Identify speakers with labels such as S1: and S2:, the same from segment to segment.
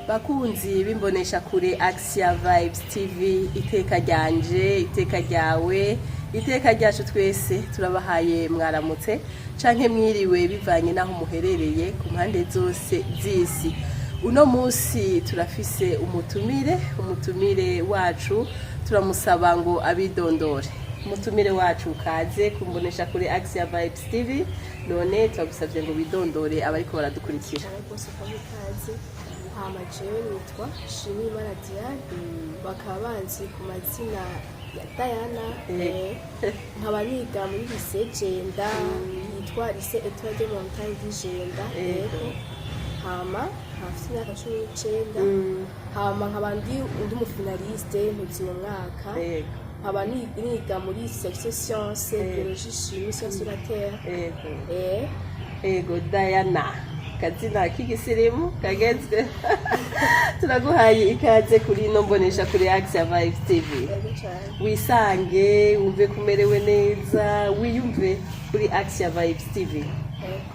S1: Bakunzi b'imboneshakure Axia Vibes TV, iteka ryanje, iteka ryawe, iteka ryacu twese, turabahaye mwaramutse canke mwiriwe bivanye n'aho muherereye ku mpande zose z'isi. Uno munsi turafise umutumire. Umutumire wacu turamusaba ngo abidondore. Umutumire wacu, kaze kumbonesha kuri Axia Vibes TV. None turagusabye ngo bidondore abariko baradukurikira.
S2: Cyane rwose kwa ikaze. Hama jewe nitwa Shimimana Diane, bakaba banzi ku mazina ya Diana. Nkaba niga muri lycée Jenda, yitwa Lycée Etoile de Montagne du Jenda. Yego. Hama nkaba imyaka 19. Hama nkaba ndi undi mufinaliste, mpeze uwo mwaka. Nkaba niga muri section science, biologie, chimie, science de la terre.
S1: Ego Diana, kazina k'igisirimu kagezwe. Turaguhaye ikaze kuri ino mbonesha kuri Axia Vibes TV.
S2: Yego cyane.
S1: Wisange, wumve ko umerewe neza, wiyumve kuri Axia Vibes TV.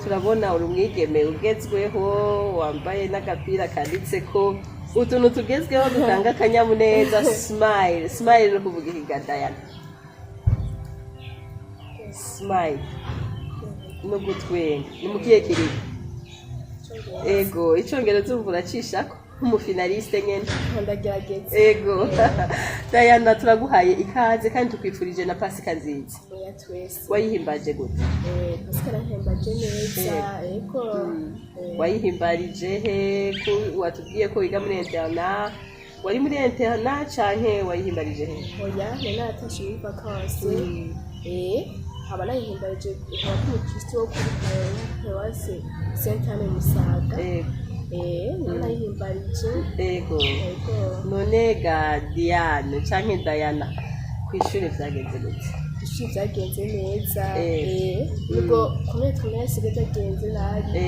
S1: Turabona uri umwigeme ugezweho, wambaye n'agapira kanditseko utuntu tugezweho dutanga akanyamuneza. Smile, smile no kuvuga ikiga, Diana? Smile no gutwenga ni mu kihe kirimi? Ego, icongereza urumva uracishako nk'umufinaliste nyene.
S2: Ndagerageza.
S1: Ego Diana, turaguhaye ikaze kandi tukwifurije na Pasika nziza.
S2: Oya, twese.
S1: Wayihimbaje gute?
S2: Pasika nahimbaje neza, ego.
S1: Wayihimbarije he? Ko watubwiye ko wiga muri internat, wari muri internat canke wayihimbarije he?
S2: Oya, nari naratashe muri vacances. Nkaba nayihimbarije, nkaba ndi umukristo wo kuri paruwase Sainte Anne Musaga. Niho nayihimbarije. Ego.
S1: None ga Diane canke Diana, kw'ishure vyagenze gute?
S2: Ishuri vyagenze neza. Nubwo kumwe trimestre byagenze nabi.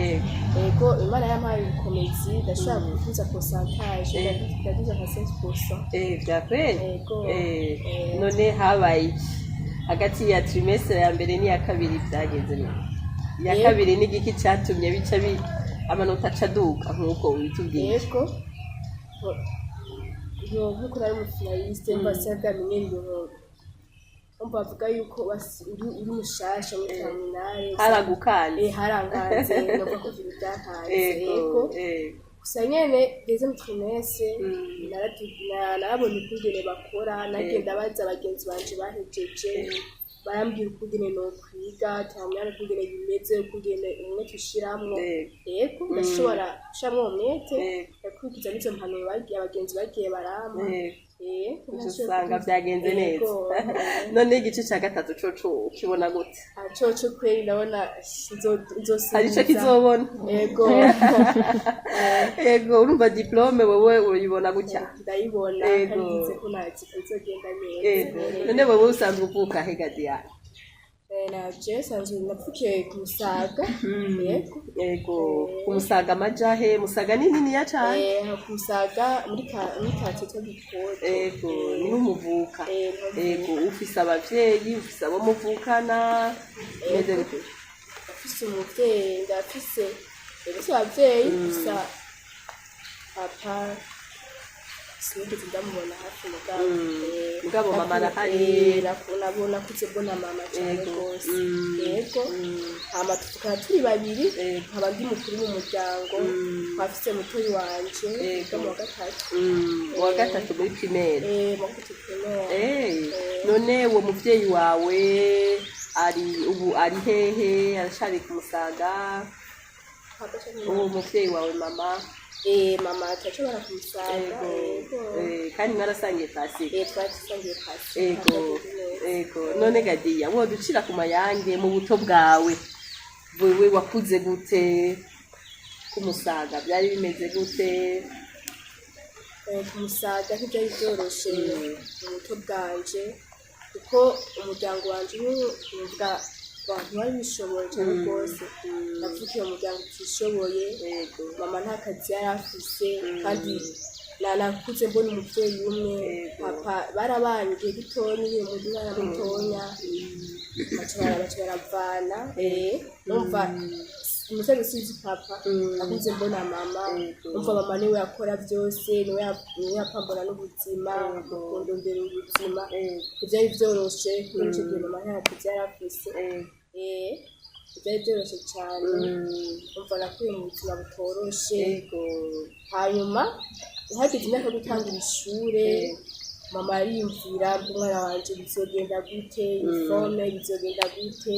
S2: Ego, Imana yampaye ubukomezi, ndashobora kuduza pourcentage. Ndaduza nka 5%.
S1: Vya kweli?
S2: Ego.
S1: None habaye iki hagati ya trimestre ya mbere n'iya kabiri? Vyagenze gute iya kabiri? N'igiki catumye bica bi amanota aca aduka nk'uko witubwiye?
S2: Yego. Nkuko nari umufinaliste, mba bwamenyera ibintu, umva bavuga yuko uri mushasha muri terminale.
S1: Haragukanze.
S2: Harankanze, navuga ko ibintu byankanze. Yego. Gusa nyene deuxième trimestre narabonye ukungene bakora, nagenda baza bagenzi banje bahejeje, barambwira ukungene nokwiga terminale, ukungene bimeze, ukungene umwete ushiramwo. Yego, ndashobora gushiramwo uwo mwete, ndakurikiza n'izo mpanuro bagiye abagenzi bagiye barampa.
S1: Uca usanga vyagenze neza. None igice ca gatatu coco ukibona gute?
S2: Coco kweri ndabona nzosubiza.
S1: Hari ico kizobona?
S2: Yego.
S1: Ego, urumva diplôme wewe uyibona gutya?
S2: Ndayibona.
S1: Yego.
S2: Kandi nzi ko nazi izogenda neza.
S1: Ego, none wewe usanzwe uvuka he ga Diane?
S2: Naje sanzwe navukiye ku Musaga, yego.
S1: Ego, Umusaga amajahe? Musaga ni niniya cane.
S2: Ku Musaga, muri quartier yitwa Gikoto.
S1: Ego, niho umuvuka?
S2: Niho.
S1: Ego, ufise abavyeyi, ufise abo muvukana, meze gute?
S2: Ndafise umuvyeyi, ndafise abavyeyi, gusa papa sinigeze ndamubona hafi, mugabo
S1: Mugabo mama arahari.
S2: Nakuze mbona mama cane gose. Yego. Hama tukaba turi babiri. Nkaba ndi mukuru mu muryango, nkaba mutoyi wanje yiga mu wa gatatu.
S1: Uwa gatatu muri primaire?
S2: Mu wa gatatu primaire.
S1: None uwo muvyeyi wawe ari ubu ari hehe? Aracari ku Musaga?
S2: Papa canke
S1: Uwo
S2: mama?
S1: muvyeyi wawe, mama.
S2: Mama turashobora kumusaga.
S1: Ego.
S2: Yego.
S1: Kandi mwarasangiye Pasika?
S2: Twarasangiye Pasika.
S1: Ego. Ego, none ga Dia, woducira ku mayange mu buto bwawe, wewe wakuze gute ku Musaga? Byari bimeze gute?
S2: Ku Musaga ntibyari byoroshe mu buto bwanje, kuko umuryango wanje nuvuga abantu bari bishoboye cyane rwose. Navukiye mu muryango utishoboye. Mama nta kazi yari afise, kandi nakuze mbona umuvyeyi umwe. Papa barabanye igihe gitonya, nkiri mu mwana mutonya, baca baravana. Numva Umusaza sinzi papa,
S1: Mm.
S2: nakuze mbona mama.
S1: Yego.
S2: Umva, mama niwe yakora byose, niwe yapambana n'ubuzima,
S1: Yego.
S2: kundondera ubuzima.
S1: Yego.
S2: Ntibyari byoroshe muri icyo gihe, mama ntacyo byari afise.
S1: Yego.
S2: Ntibyari byoroshe cyane. Umva, nakuye mu buzima butoroshe. Hanyuma hageze imyaka yo gutangura ishure, mama ariyumvira ngo umwana wanje bizogenda gute, uniforme bizogenda gute.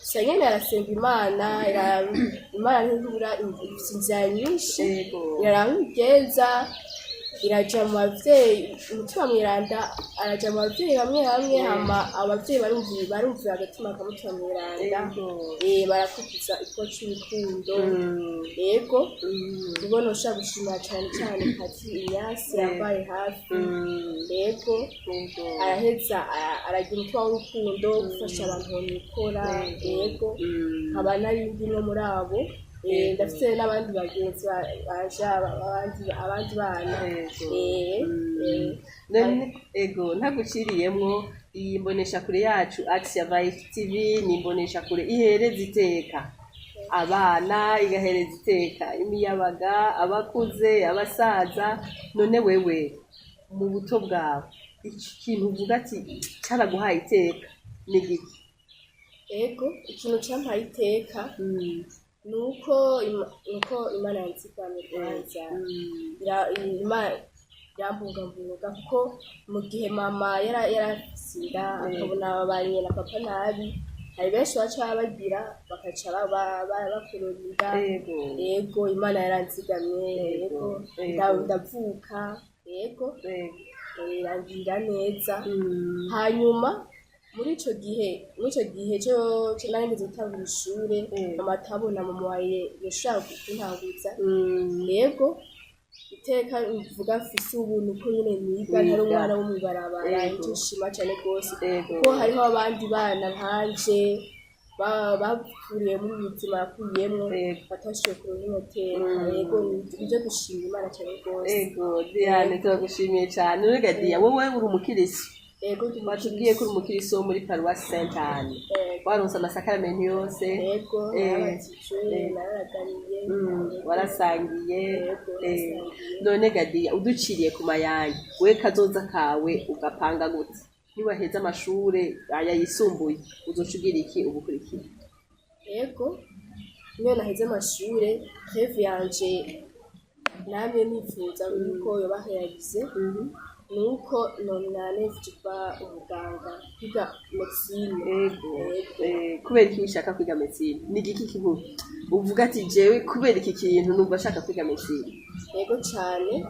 S2: Gusa nyene arasenga Imana, Imana ntibura, ifise inzira nyinshi. Iraraba iraja mu bavyeyi, umutima mweranda araja mu bavyeyi bamwe bamwe. Hama abavyeyi barumvira agatima kamutima mweranda. Barakukiza iko c'urukundo. Yego. Ubona ushaka gushimira cane cane Pati Inyasi yambaye hafi. Yego. Araheza aragira umutima w'urukundo, gufasha abantu bamikora. Yego. Nkaba nari ndimwe muri abo. Ndafise n'abandi bagenzi baje, abandi bana.
S1: None ego, ntaguciriyemwo, iyi mboneshakure yacu Axia Vibe TV ni imboneshakure ihereza iteka abana, igahereza iteka imiyabaga, abakuze, abasaza. None wewe mu buto bwawe, iki kintu uvuga ati caraguhaye iteka ni giki?
S2: Ego, ikintu campaye iteka nuko Imana yanzigamye kwanza. Imana irambungabunga, kuko mu gihe mama yarafise inda, akabona babanye na papa nabi, hari benshi baca bagira bakaca bakurura inda. Yego, Imana yaranzigamye. Yego. Ndavuka, yego. Irangirira neza. Hanyuma muri ico gihe cyo narigeze gutangura ishure, mama atabona mama wawe yashobora kuntanguza. Yego, iteka mvuga mfise ubu nuko nyene niga, ntari
S1: Wiga.
S2: umwana wo mw'ibarabara. Nico nshima cane rwose, kuko hariho abandi bana nkanje bakuriye muri ubu buzima yakuriyemwo, batashoboye kuronka iyo teka. Yego, nivyo gushima Imana cane rwose.
S1: Ego Diane, turagushimiye cyane. None Diya, wowe uri umukirisi?
S2: Yego, ndi.
S1: Watubwiye ko uri umukirisi wo muri paruwasi Saint Anne.
S2: Yego.
S1: Waronse amasakaramentu yose?
S2: Yego. Narabatijwe, nararaganiye. Yego.
S1: Warasangiye?
S2: Yego, narasangiye.
S1: None Gadiya, uduciriye ku mayange, we kazoza kawe ugapanga gute? Niwaheza amashure aya yisumbuye, uzoca ugira iki ubukurikira?
S2: Yego, niyo naheze amashure, rêve yanje namye nifuza yuko yoba réalisée nuko none nifuje kuba umuganga, kwiga médecine.
S1: Ego.
S2: Yego.
S1: Kubera iki ushaka kwiga médecine? Ni igiki kibu uvuga ati jewe kubera iki kintu numva ashaka kwiga médecine?
S2: Yego cane,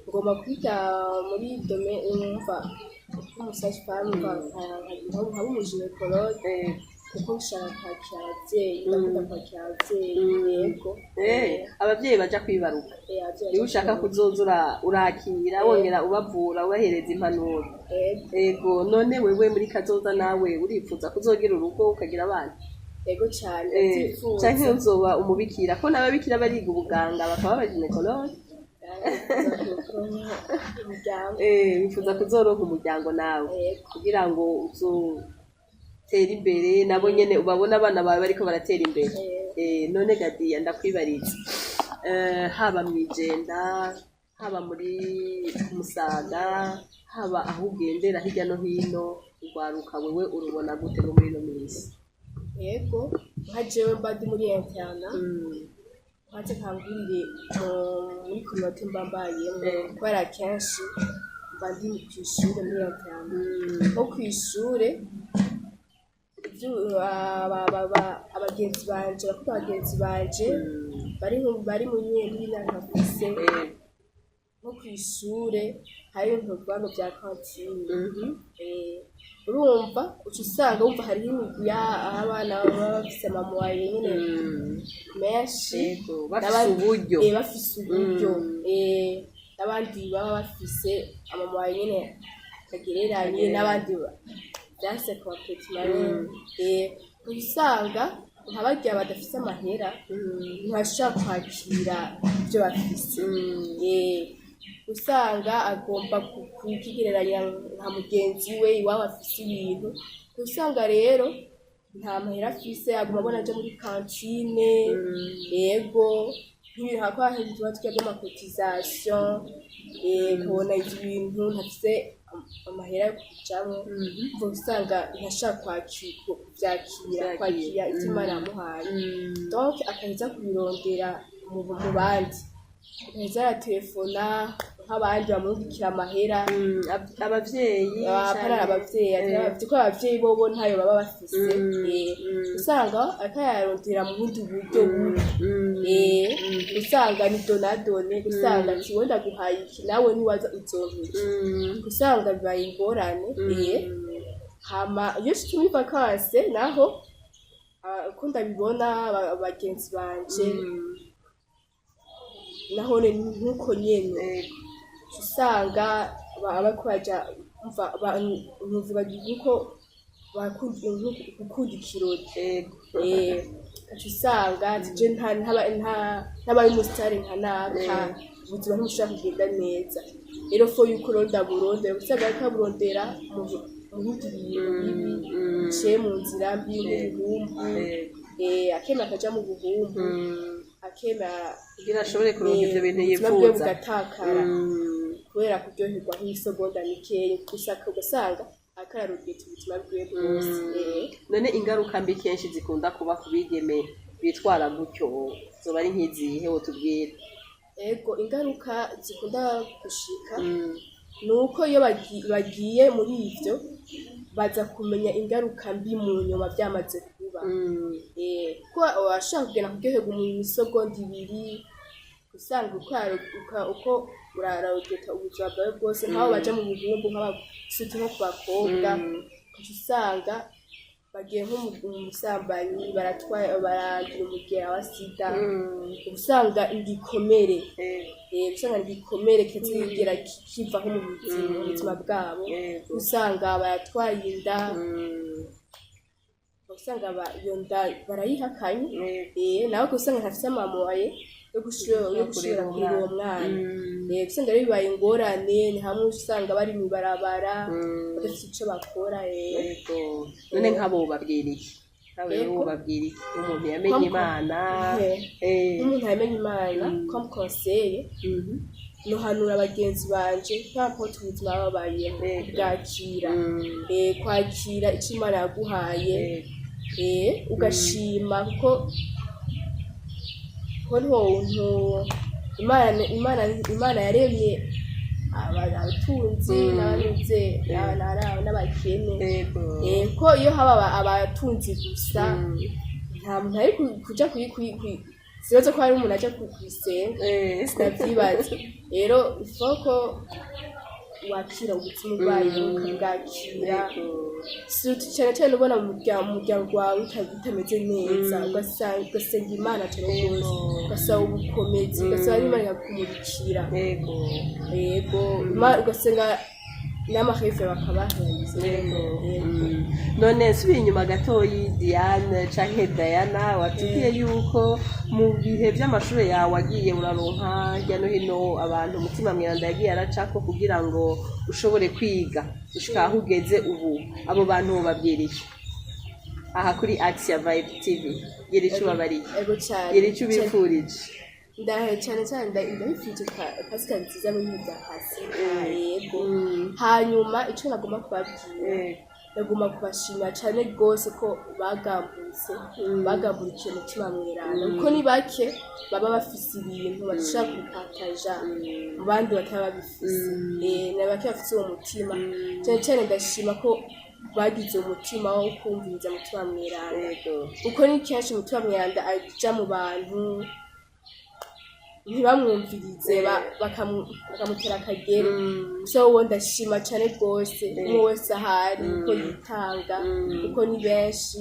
S2: ngomba kwiga muri domaine, numva nk'umu sage-femme, nkaba umu gynécologue, kuko nshaka kwakira abavyeyi, ndakunda kwakira abavyeyi. Yego.
S1: Abavyeyi baja kwibaruka?
S2: Abavyeyi.
S1: Niba ushaka kuzoza urakira, wongera ubavura, ubahereza impanuro?
S2: Yego.
S1: Ego. None wewe muri kazoza nawe uripfuza kuzogira urugo, ukagira abana?
S2: Yego cane. Ndavyifuza.
S1: Canke uzoba umubikira, ko n'ababikira bariga ubuganga bakaba aba gynécologue?
S2: Umuryango.
S1: Wifuza kuzoronka umuryango nawe?
S2: Yego.
S1: Kugira ngo uzotere imbere nabo nyene, ubabone abana bawe bariko baratera imbere. None Gadiya, ndakwibariza, haba mw'Ijenda, haba muri Musaga, haba aho ugendera hirya no hino, urwaruka wewe urubona gute ngo muri ino minsi?
S2: Yego, nka jewe mba ndi muri internat, nkaze nkangurire muri communauté mba mbayemwo, kubera kenshi mba ndi kw'ishure muri internat. Nko kw'ishure, abagenzi banje, abakobwa bagenzi banje bari mu nyene y'imyaka mfise, nko kw'ishure hari ibintu bavuga ngo vya cantine. Urumva, uca usanga wumva hariho imigwi aho abana baba bafise ama moyens nyene menshi.
S1: Yego, bafise uburyo.
S2: Bafise uburyo. N'abandi baba bafise ama moyens nyene atagereranye, n'abandi vyanse ku ba petits malins. Uca usanga nka barya badafise amahera ntibashobora kwakira ivyo bafise. Usanga agomba kukigereranya nka mugenzi we iwabo afise ibintu, usanga rero Nta mahera afise, aguma abona aja muri cantine. Yego, nk'ibintu hakaba hari tuba turya by'ama cotisation, ukabona ivyo bintu ntafise amahera yo kubijamwo. Umva, usanga ntashaka kuvyakira, kwakira ivyo Imana yamuhaye. Donc akaheza kubirondera mu bandi, akaheza aratelefona nk'abandi bamurungikira amahera.
S1: Abavyeyi.
S2: Apana abavyeyi, atari abavyeyi, kuko abavyeyi bobo ntayo baba bafise. Usanga akayarondera mu bundi buryo bubi. Usanga ni donadone, usanga ati: "Wowe ndaguhaye iki, nawe niwaza uzompa iki." Usanga bibaye ingorane. Hama iyo nshitse muri vacances naho, uko ndabibona, bagenzi banje nahone nkuko nyene, usanga bariko baja, umva, ntuvuga nkuko gukunda ikirori. Ugaca usanga ati: "Je ntabaye umusitari nka naka, ubuzima ntibushobora kugenda neza." Rero faut yuko uronda burondera, usanga ariko aburondera mu bindi bintu bibi, biciye mu nzira mbi, nk'ubuhumbu. Akemera akaja mu buhumbu, akemera
S1: kugira ashobore kuronka ivyo bintu
S2: ubuzima bwiwe
S1: yifuza.
S2: bugatakara kubera kuryoherwa nk'isegonda mikeya gusa, ugasanga ariko ararogeta ubuzima bwiwe bwose.
S1: None ingaruka mbi kenshi zikunda kuba ku bigeme bitwara gutyo zoba ari nk'izihe, wotubwira?
S2: Ego, ingaruka zikunda gushika ni uko iyo bagiye muri ivyo, baza kumenya ingaruka mbi mu nyuma byamaze kuba. Kuko washaka kugenda kuryoherwa mu misegonda ibiri, usanga uko urarogeta ubuzima bwawe bwose, nk'aho baja mu buhumbu, surtout nko ku bakobwa, ugaca usanga bagiye nko mu busambanyi, baratwaye, baragira umugera wa sida, uba usanga igikomere, usanga igikomere kitazigera kivaho mu buzima bwabo. Usanga baratwaye inda, usanga iyo nda barayihakanye. Nawe usanga ntafise ama moyens yo gushobora kurera uwo mwana. Usanga rero bibaye ingorane, ni hamwe usanga bari mw'ibarabara, badafise ico bakora.
S1: Yego, none nk'abo babwira iki? Nkawe rero wobabwira iki, umuntu yamenye Imana?
S2: Nk'umuntu yamenye Imana, comme conseil nohanura bagenzi banje, peu importe ubuzima baba babayemwo, bwakira, kwakira ico Imana yaguhaye, ugashima, kuko Imana yaremye abatunzi n'abanuze n'abakene. Ko iyo haba abatunzi gusa, nta muntu ari kuja sibaza ko hari umuntu aja kuyisenga. Sinavyibaza. Rero ifo ko wakira ubuzima ubayemo, ukabwakira, surtout cyane cyane ubona mu muryango wawe bitameze neza, ugasenga Imana cyane rwose, ugasaba ubukomezi, ugasaba n'Imana ikakumurikira. Yego, ugasenga n'amaheve bakabaheza.
S1: Yego.
S2: Yego.
S1: None nsubiye inyuma gatoyi, Diane canke Diana, watubwiye yuko mu bihe vy'amashure yawe wagiye uraronka hirya no hino abantu Umutima Mweranda yagiye aracako kugira ngo ushobore kwiga gushika aho ugeze ubu. Abo bantu wobabwira iki aha kuri Axia Vibe TV? Gira ico ubabariye.
S2: Ego cyane.
S1: Gira ico ubifurije.
S2: Ndahe cyane cyane ndabifurije pasika nziza muri ibi bya pasika. Yego. Hanyuma icyo nagomba kubabwira, ndagomba kubashimira cyane rwose ko bagambutse, bagamburikiye Umutima Mweranda, kuko ni bake baba bafise ibintu bashobora kubipataja mu bandi bataba babifise. Ni bake bafise uwo mutima. Cyane cyane ndashima ko bagize umutima wo kumviriza Mutima Mweranda, kuko ni kenshi Umutima Mweranda aja mu bantu ntibamwumvirize, bakamutera akagere. So uwo ndashima cyane rwose, umwe wese ahari uko yitanga, kuko ni benshi,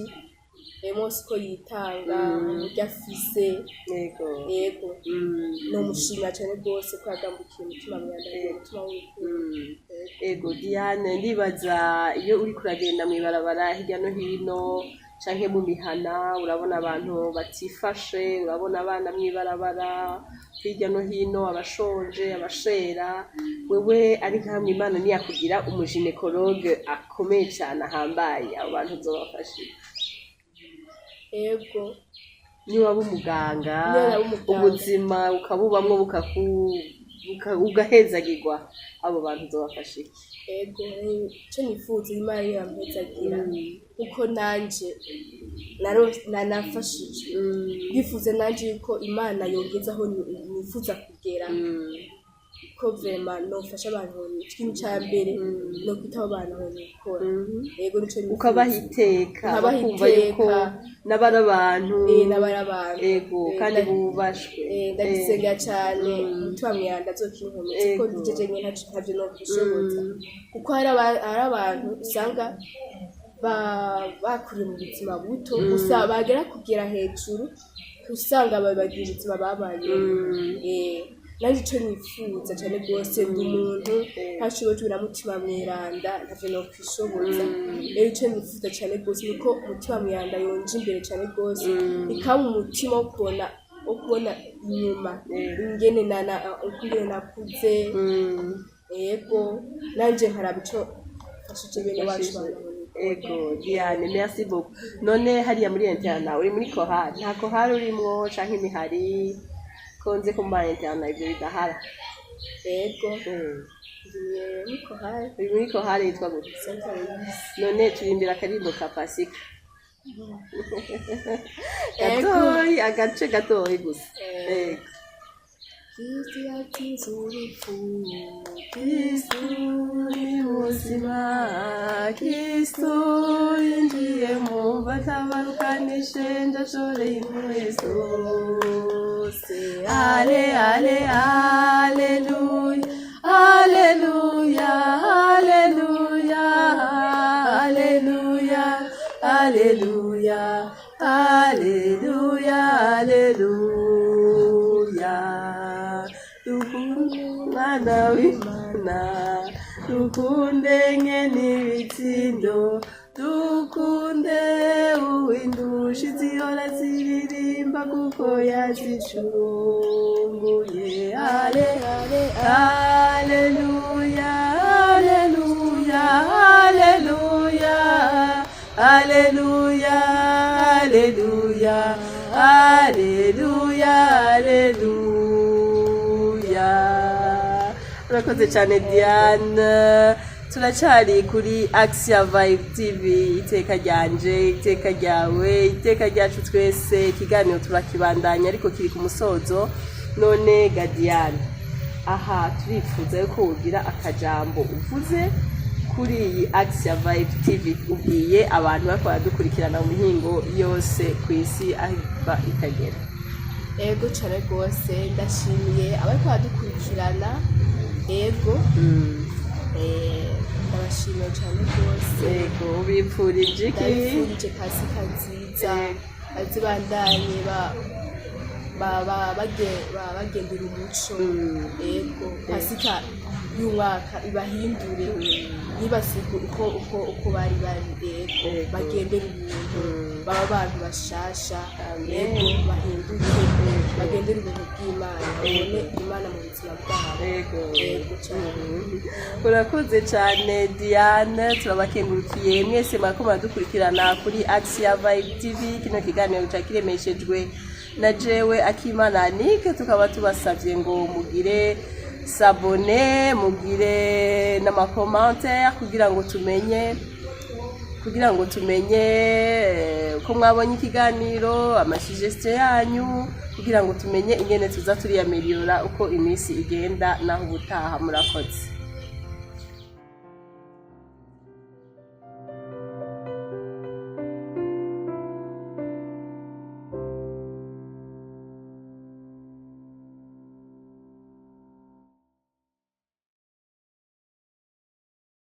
S2: munsi uko yitanga mu buryo afise. Yego, nomushimira cyane rwose ko yagambukiye Umutima Mweranda, umutima w'urukundo.
S1: Ego Diane, ndibaza iyo uriko uragenda mw'ibarabara hirya no hino canke mu mihana, urabona abantu batifashe, urabona abana mw'ibarabara hirya no hino, abashonje, abashera. Wewe ari nkamwe Imana niyakugira umu gynécologue akomeye cane ahambaye, abo bantu uzobafasha iki?
S2: Ego.
S1: Niba waba umuganga,
S2: Niyo naba umuganga.
S1: ubuzima ukabubamwo, ugahezagirwa, abo bantu uzobafasha iki?
S2: Ego, icyo nifuza, Imana yampezagira kuko nanje nafashije, ndifuza nanje yuko Imana yongeza aho nifuza kugera, ko vraiment nofasha abantu. Ikintu ca mbere no kwitaho abantu aho nikora. Ego, nico nifuza.
S1: Ukabaha iteka,
S2: Nkabaha
S1: bakumva yuko
S2: iteka.
S1: n'abari abantu.
S2: N'abari abantu.
S1: Kandi bubashwe.
S2: Ndabisenga cane, umutima mweranda azokinkomeza, kuko ndijeje nyene ntavyo nokwishoboza, kuko hari abantu usanga bakuriye mu buzima buto gusa, bagera kugera hejuru usanga babagira ubuzima babayemo. Nanjye ico nifuza cane rwose, ndi umuntu ntashoboye na Mutima Mweranda, ntavyo nokwishoboza. Rero ico nifuza cane rwose nuko Mutima Mweranda yonja imbere cane rwose, ikaba umutima wo kubona inyuma ingene uko ingene nakuze. Yego, nanje nkaraba ico mfashije bene wacu babonye.
S1: Ego Diane, merci beaucoup. None hariya muri internat uri muri chorale? Nta chorale urimwo canke imihari? Konze ko mu internat ivyo bidahara.
S2: Yego, ngiye muri chorale.
S1: Uri muri chorale yitwa gute?
S2: Saint Aloys.
S1: None turimbira akaririmbo ka Pasika gatoyi, agace gatoyi gusa. Ego.
S2: Kristu yatsinze urupfu.
S1: Kristu ni muzima, Kristu yinjiye mu batabarukanije, ndashoreye impuhwe zose. Ale, ale, aleluya, aleluya, aleluya, aleluya, aleluya, aleluya, aleluya. Dukunde Umwana w'Imana, dukunde nke n'ibitsindo, dukunde uwindusha izihora ziririmba kuko yazicunguye. Ale,
S2: ale,
S1: aleluya, aleluya, aleluya, aleluya, aleluya, aleluya, aleluya. Urakoze cyane Diane. Turacyari kuri Axia Vibe TV, iteka ryanje, iteka ryawe, iteka ryacu twese. Ikiganiro turakibandanya ariko kiri ku musozo. None ga Diane, aha turifuza yuko wogira akajambo uvuze kuri iyi Axia Vibe TV, ubwiye abantu bariko baradukurikirana mu mihingo yose ku isi, aho iva ikagera.
S2: Ego cyane rwose, ndashimiye abariko baradukurikirana. Ego, ndabashimiye cyane rwose.
S1: Ego, ubipfurije iki?
S2: Ndabifurije Pasika nziza, bazibandanye bagendera umuco. Ego, Pasika y'umwaka ibahindure, ntibasige uko bari. Ego, bagendere ubuntu, baba abantu bashasha.
S1: Amen.
S2: Ego, bahinduke, bagendere ubuntu bw'Imana, babone Imana mu buzima bwabo. Ego cyane.
S1: Urakoze cyane Diane, turabakengurukiye mwese mwariko muradukurikirana kuri Axia Vibe TV. Kino kiganiro ca kiremeshejwe na jewe Akimana Anike, tukaba tubasavye ngo mugire s'abonner, mugire n'ama commentaires kugira ngo tumenye ko mwabonye ikiganiro, ama suggestions yanyu, kugira ngo tumenye ingene tuza turiyaméliyora uko iminsi igenda. Naho ubutaha, murakoze.